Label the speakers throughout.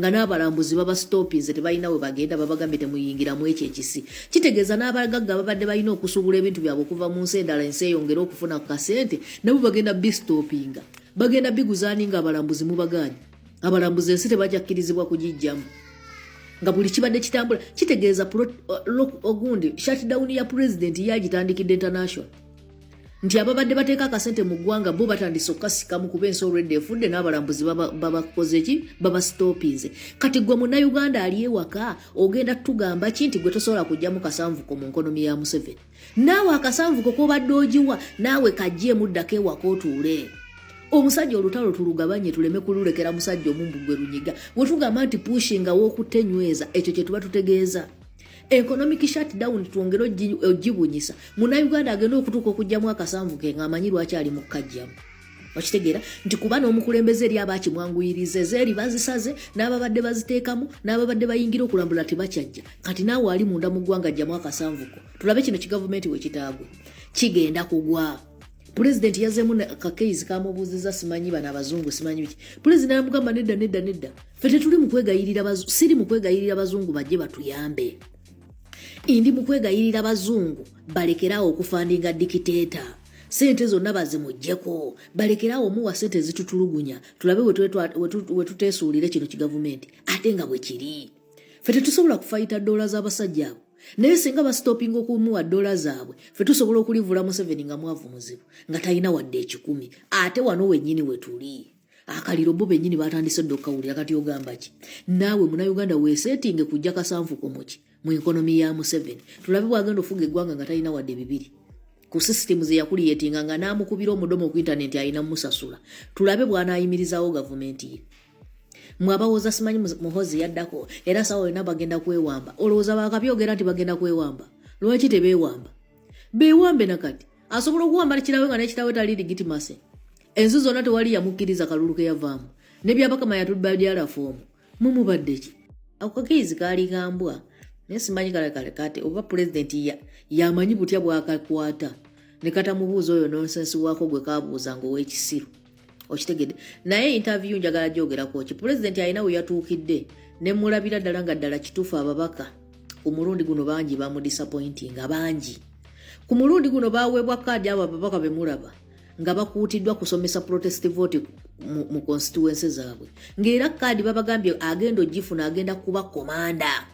Speaker 1: Nga n'abalambuzi babastopinze, tebalina we bagenda, babagambye temuyingiramu ekyo ekisi. Kitegeeza n'abagagga babadde balina okusuubula ebintu byabwe okuva mu nsi endala, ensi eyongere okufuna ku kasente, nabo bagenda bistopinga, bagenda biguzaani nga abalambuzi mubagaanyi. Abalambuzi ensi tebajja kugijjamu nga buli kibadde kitambula. Kitegeeza ogundi shutdown ya pulezidenti yagitandikidde international, nti ababadde bateeka akasente mu ggwanga bo batandise okukasikamu, kuba ensi olwedde efudde n'abalambuzi babakoze ki? Babastopinze. Kati gwe Munnayuganda ali ewaka, ogenda tugamba ki nti gwe tosobola kugyamu kasanvuko mu economy ya Museveni? Naawe akasanvuko kobadde ogiwa, naawe kajjeemu, ddako ewaka otuule. Omusajja olutalo tulugabanye, tuleme kululekera musajja omumbu gwe lunyiga. Wetugamba nti pushinga w'okutenyweza, ekyo kye tuba tutegeeza. Economic shutdown twongere ogibunyisa. Munnayuganda agenda okutuuka okugyamu akasanvu ke ng'amanyi lwaki ali mu kajjamu. Okitegeera nti kuba n'omukulembeze eri aba akimwanguyiriza, ezeeri bazisaze, n'ababadde baziteekamu, n'ababadde bayingira okulambula tebakyajja. Kati naawe ali munda mu ggwanga, jjamu akasanvuko, tulabe kino kigavumenti we kitaagwe kigenda kugwa. Pulezidenti yazeemu kakeizi kamubuuziza, simanyi bano abazungu, simanyi biki. Pulezidenti namugamba, "Nedda, nedda, nedda, ffe tetuli mu kwegayirira, siri mu kwegayirira bazungu bajje batuyambe. Ndi mu kwegayirira bazungu balekerawo okufundinga dictator. Sente zonna bazimuggyeko, balekerawo omuwa sente zitutulugunya, tulabe we tuteesuulire kino kigavumenti." Ate nga bwe kiri, ffe tetusobola kufighta dola z'abasajja abo, naye singa bastopinga okumuwa dola zaabwe, ffe tusobola okulivula Museveni nga mwavu muzibu, nga talina wadde 100. Ate wano wennyini we tuli, akaliro bo bennyini batandise dda okukawulira. Kati ogamba ki naawe Munauganda? Weesetinge kujja kasanvuko muki mu economy ya Museveni, tulabe bwagenda ofuga eggwanga nga talina wadde 2 ku system ze yakucreatinga, nga n'amukubira omudomo ku intaneti alina mumusasula. Tulabe bw'anaayimirizaawo gavumenti ye. Mwe abawooza simanyi Muhozi yaddako, era sawa yonna bagenda kwewamba. Olowooza bakabyogera nti bagenda kwewamba? Lwaki tebeewamba? Beewambe. Nakati asobola okuwamba kirawe nga nekitawe tali legitimacy. Ensi zonna tewali yamukkiriza kalulu ke yavaamu, nebyabakama yatubadyala foomu. Mumubadde ki? Ako kakiizi kaali kambwa, naye simanyi kale kale kati oba pulezidenti yamanyi butya bwakakwata ne katamubuuza oyo nonsense waako gwe kabuuza nga ow'ekisiru. Okitegedde? Naye interview njagala gyogerako ki? Pulezidenti alina we yatuukidde ne mulabira ddala nga ddala kituufu, ababaka ku mulundi guno bangi bamudisappointinga. Bangi ku mulundi guno baweebwa kaadi. Abo ababaka be mulaba nga bakuutiddwa kusomesa protest vote mu constituency zaabwe, ng'era kaadi babagambye agenda ogifuna agenda kuba commander,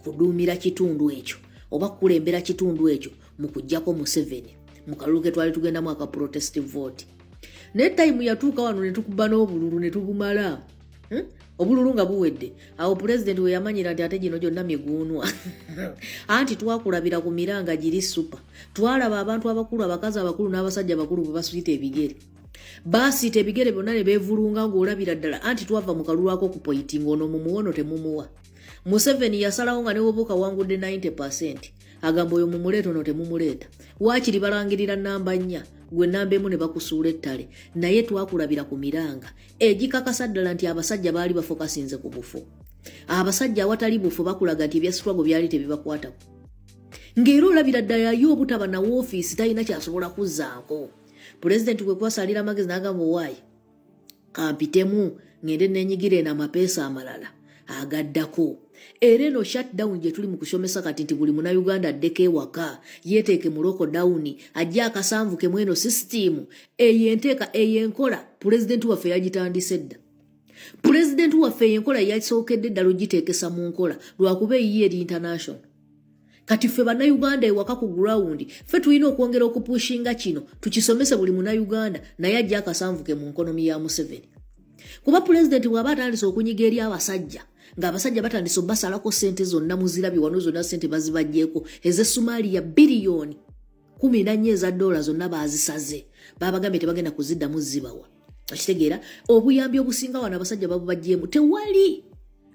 Speaker 1: kuduumira kitundu ekyo oba kukulembera kitundu ekyo mu kuggyako Museveni mu kalulu ke twali tugendamu aka protest vote. Naye time yatuuka wano ne tukuba n'obululu ne tubumala, Obululu nga buwedde, awo pulezidenti we yamanyira nti ate gino gyonna miguunwa. Anti twakulabira ku miranga giri super, twalaba abantu abakulu, abakazi abakulu n'abasajja abakulu bwe basiita ebigere, basiita ebigere byonna ne beevulunga ng'olabira ddala. Anti twava mu kalulu ak'okupointinga ono mumuwono temumuwa. Museveni yasalawo nga ne woba okawangudde 90, agamba oyo mumuleeta, ono temumuleeta. Waakiri balangirira namba 4, gwe namba 1 ne bakusuula ettale. Naye twakulabira ku miranga egikakasa ddala nti abasajja baali bafocusinze ku bufo. Abasajja awatali bufo bakulaga nti ebya struggle byali tebibakwatako, ng'era olabira ddala ye obutaba na woofiisi talina kyasobola kuzzaako. Pulezidenti kwe kubasalira amagezi n'agamba, "Owaayi kampitemu ŋŋende nenyigira eno amapeesa amalala agaddako." Era eno shutdown gye tuli mu kusomesa kati nti buli Munauganda addeko ewaka, yeeteeke mu lockdown, ajje akasanvu ke mweno system eyo. Enteeka eyo enkola pulezidenti waffe yagitandise dda. Pulezidenti waffe eyo enkola yasookedde ddala ogiteekesa mu nkola, lwakuba eyiye eri international. Kati ffe Bannayuganda ewaka ku ground, ffe tulina okwongera okupushinga kino, tukisomese buli Munnayuganda naye ajja akasanvu ke mu economy ya Museveni. Kuba pulezidenti bw'aba atandise okunyiga eri abasajja, ng'abasajja batandise obasalako sente zonna, muzirabye wano zonna sente bazibajjeeko ez'e Somalia, biliyoni 14 eza dola zonna bazisaze, babagambye tebagenda kuziddamu zibawa. Okitegeera? Obuyambi obusinga wano abasajja babubajjeemu. Tewali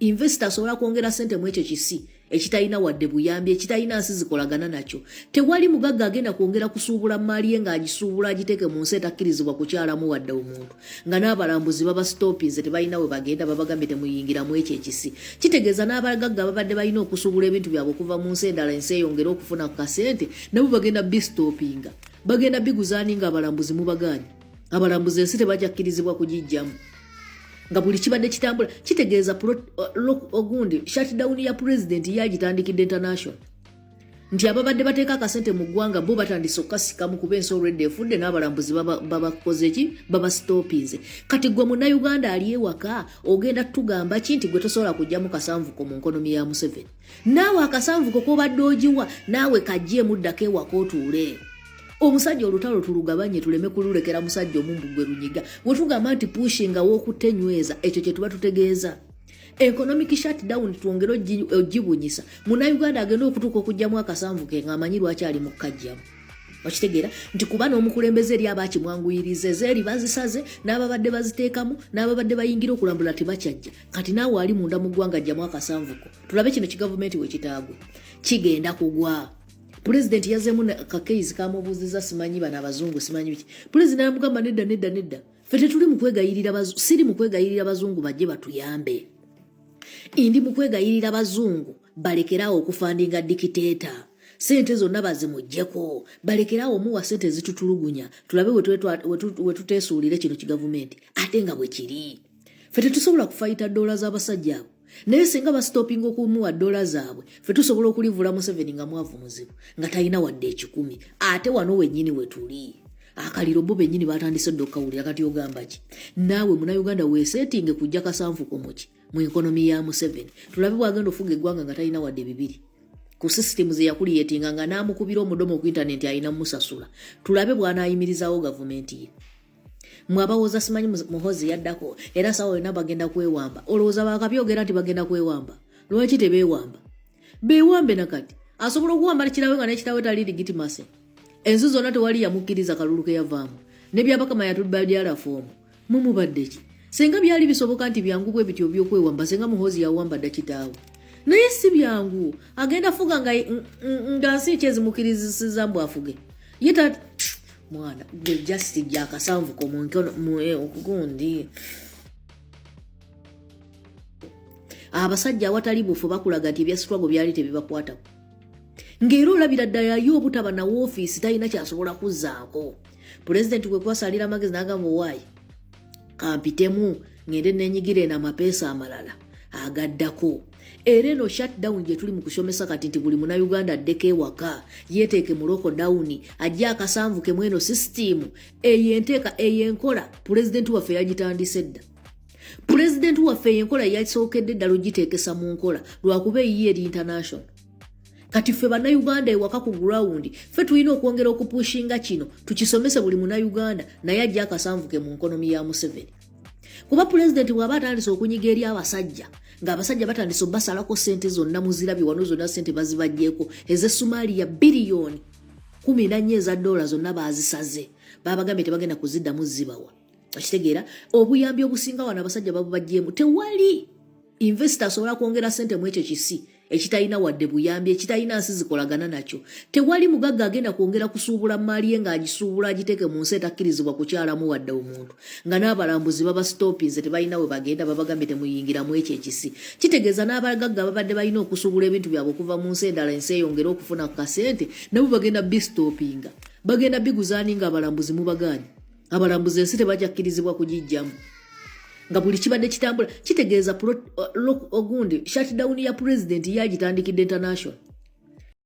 Speaker 1: investor asobola kwongera sente mu ekyo kisi ekitalina wadde buyambi, ekitalina nsi zikolagana nakyo. Tewali mugagga agenda kwongera kusuubula maali ye ng'agisuubula agiteeke mu nsi etakkirizibwa kukyalamu wadde omuntu, nga n'abalambuzi babastopinze, tebalina we bagenda, babagambye temuyingiramu ekyo ekisi. Kitegeeza n'abagagga babadde balina okusuubula ebintu byabwe okuva mu nsi endala, ensi eyongere okufuna ku kasente, nabo bagenda bistopinga, bagenda biguzaani nga abalambuzi mubagaanyi. Abalambuzi ensi tebajja kkirizibwa kugijjamu. Nga buli kibadde kitambula kitegeeza ogundi shutdown ya pulezidenti yagitandikidde international, nti ababadde bateeka akasente mu ggwanga bo batandise okukasikamu kuba ensi olwedde efudde n'abalambuzi babakoze ki? Babastopinze. Kati gwe Munnayuganda ali ewaka, ogenda tugamba ki nti gwe tosobola kugyamu kasanvuko mu economy ya Museveni? Naawe akasanvuko kobadde ogiwa, naawe kajjeemu, ddako ewaka otuule. Omusajja olutalo tulugabanye, tuleme kululekera musajja omumbu gwe lunyiga. Wetugamba nti pushinga w'okutenyweza, ekyo kye tuba tutegeeza. Economic shutdown twongere ogibunyisa. Munnayuganda agenda okutuuka okugyamu akasanvu ke ng'amanyi lwaki ali mu kajjamu. Okitegeera nti kuba n'omukulembeze eri aba akimwanguyiriza, ezeeri bazisaze, n'ababadde baziteekamu n'ababadde bayingira okulambula tebakyajja. Kati naawe ali munda mu ggwanga, jjamu akasanvuko, tulabe kino kigavumenti we kitaagwe kigenda kugwa. Pulezidenti yazeemu kakeizi kamubuuziza, simanyi bano abazungu, simanyi biki. Pulezidenti namugamba, "Nedda, nedda, nedda, ffe tetuli mu kwegayirira, siri mu kwegayirira bazungu bajje batuyambe. Ndi mu kwegayirira bazungu balekerawo okufundinga dictator. Sente zonna bazimuggyeko, balekerawo omuwa sente zitutulugunya. Tulabe we tuteesuulire kino kigavumenti." Ate nga bwe kiri, ffe tetusobola kufighta dola z'abasajja abo, naye singa bastopinga okumuwa dola zaabwe, ffe tusobola okulivula Museveni nga mwavu muzibu, nga talina wadde 100. Ate wano wennyini we tuli, akaliro bo bennyini batandise dda okukawulira. Kati ogamba ki naawe Munauganda? Weesetinge kujja kasanvuko muki mu economy ya Museveni, tulabe bwagenda ofuga eggwanga nga talina wadde 2 ku system ze yakuliyetinga, nga n'amukubira omudomo ku intaneti alina musasula. Tulabe bw'anaayimirizaawo gavumenti ye. Mwe abawooza simanyi Muhozi yaddako, era sawa yonna bagenda kwewamba. Olowooza bakabyogera nti bagenda kwewamba? Lwaki tebeewamba? Beewambe. Nakati asobola okuwamba kirawe nga nekitawe tali legitimacy. Ensi zonna tewali yamukkiriza kalulu ke yavaamu, nebyabakama yatubalyalafu omwo mumubadde ki? Senga byali bisoboka nti byangu bwe bityo byokwewamba, senga Muhozi yawamba dda kitaawe. Naye si byangu. Agenda fuga nga nsi ki ezimukirizisiza mbu afuge ye? Mwana gwe, just gyakasanvuko gundi. Abasajja awatali bufu bakulaga nti ebya struggle byali tebibakwatako, ng'era olabira ddala ye obutaba na woofiisi talina kyasobola kuzzaako. Pulezidenti kwe kubasalira amagezi n'agamba, "Owaayi, kampitemu ngende nenyigira eno amapeesa amalala agaddako." Era eno shutdown gye tuli mu kusomesa kati nti buli Munauganda addeko ewaka, yeeteeke mu lockdown, ajje akasanvu ke mweno system eyo. Enteeka eyo enkola pulezidenti waffe yagitandise dda. Pulezidenti waffe eyo enkola yasookedde ddala ogiteekesa mu nkola, lwakuba eyiye eri international. Kati ffe Bannayuganda ewaka ku ground, ffe tulina okwongera okupushinga kino, tukisomese buli Munauganda naye ajja akasanvu ke mu economy ya Museveni. Kuba pulezidenti bw'aba atandise okunyiga eri abasajja, ng'abasajja batandise obasalako sente zonna, muzirabye wano zonna sente bazibajjeeko ez'e Somalia, biliyoni 14 eza dola zonna bazisaze, babagambye tebagenda kuziddamu zibawa. Okitegeera, obuyambi obusinga wano abasajja babubajjeemu. Tewali investor asobola kwongera sente mu ekyo kisi ekitalina wadde buyambi, ekitalina nsi zikolagana nakyo. Tewali mugagga agenda kwongera kusuubula maali ye ng'agisuubula agiteeke mu nsi etakkirizibwa kukyalamu wadde omuntu, nga n'abalambuzi babastopinze, tebalina we bagenda, babagambye temuyingiramu ekyo ekisi. Kitegeeza n'abagagga babadde balina okusuubula ebintu byabwe okuva mu nsi endala, ensi eyongere okufuna ku kasente, nabo bagenda bistopinga. Bagenda biguzaani nga abalambuzi mubagaanyi? Abalambuzi ensi tebakyakkirizibwa kugijjamu, nga buli kibadde kitambula kitegeeza ogundi shutdown ya pulezidenti yagitandikidde international.